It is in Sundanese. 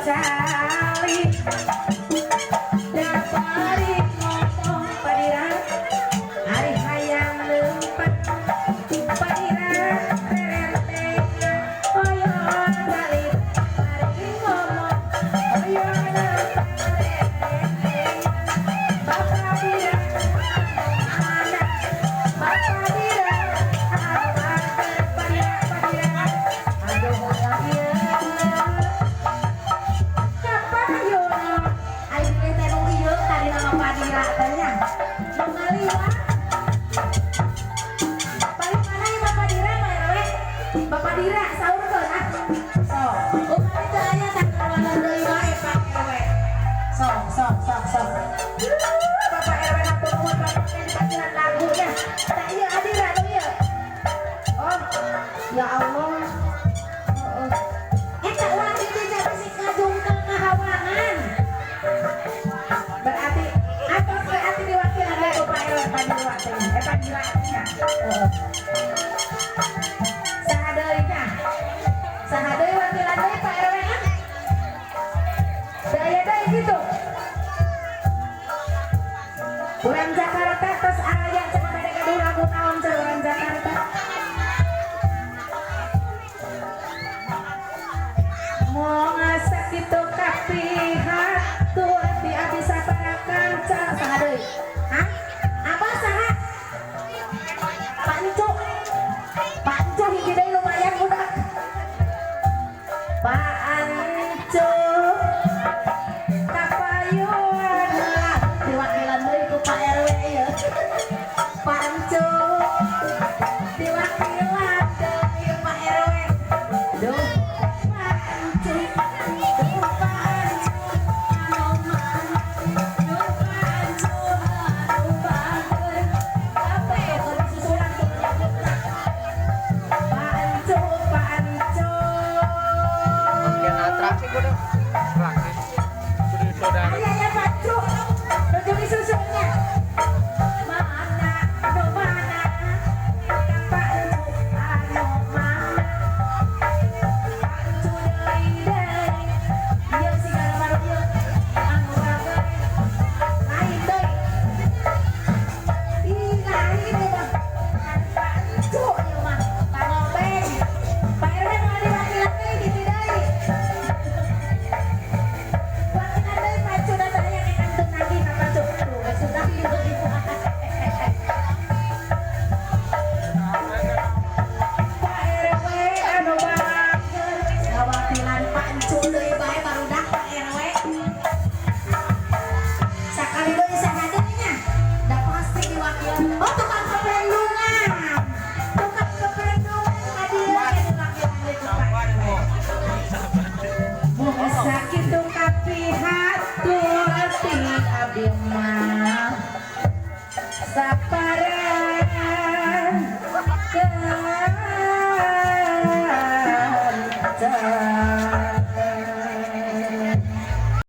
Cali dapari ngomong Padira ari hayang leumpet Padira rerentengan hoyong cali ari ngomong hoyong leumpet rerentengan Bapak Dira anak Bapak Dira anu bager Padira Padira aduh ieu Kapayun ari teh nu ieu tadi nama Padira teh nya nu ngaliwat paling mana ya Bapak Dira Pak RW Bapak Dira saurkeun ah sok upami teu aya tah ngawaler deui wae Pak RW sok sok sok sok. Bapak RW hatur nuhun Bapak teh dipasihan lagunya tah ieu Adira nu ieu. Oh ya Allah, heeh, eta urang di dieu bisi ngajungkel kahawangan berarti atos berarti diwakilan deui ku Pak RW Padira teh eh Padira nya heeh saha deui nya saha deui wakilan deui Pak RW na daya deui gitu. Urang Jakarta tos aya cenah bade gaduh lagu naon cenah urang Jakarta. Moal sakitu kapihatur ti abdi sapara kanca saha deui? Hah? Abah saha? Pak Encu. Pak Encu hiji deui lumayan budak. Pak Encu kapayun diwakilan deui ku Pak RW ieu. Pak Encu diwakilan deui Pak RW. Duh Pak Encu, duh Pak Encu, anu mana? Duh Pak Encu, anu bager. Kabeh keur susulan tuh nyebutna. Pak Encu, Pak Encu. Bagian atraksi kudu. Atraksi. Kudu saudara. Aya ya Pak Encu, nuju disusulnya. Mana, anu mana? Ka Pak Encu, anu mana? Pak Encu deui deui. Ieu sigana baru ieu. Anu bager. Lain deui. Ih, lain ieu mah. Pak Encu ieu mah. Pak Ngobeng. Pak RW moal diwakilan deui hiji deui. Wakilan deui Pak Encu da teh aya kantun nagih ka Pak Encu. Tuh, geus sudah ieu gitu. Pak RW anu bager ngawakilan Pak Encu deui bae barudak Pak RW. Sakali deui saha deui nya? Da pasti diwakilan. Oh, tukang keprendungan. Tukang keprendungan ka dieu ge diwakilan deui ku Pak RW. Mun sakitu kapihatur ti abdi mah. Sapa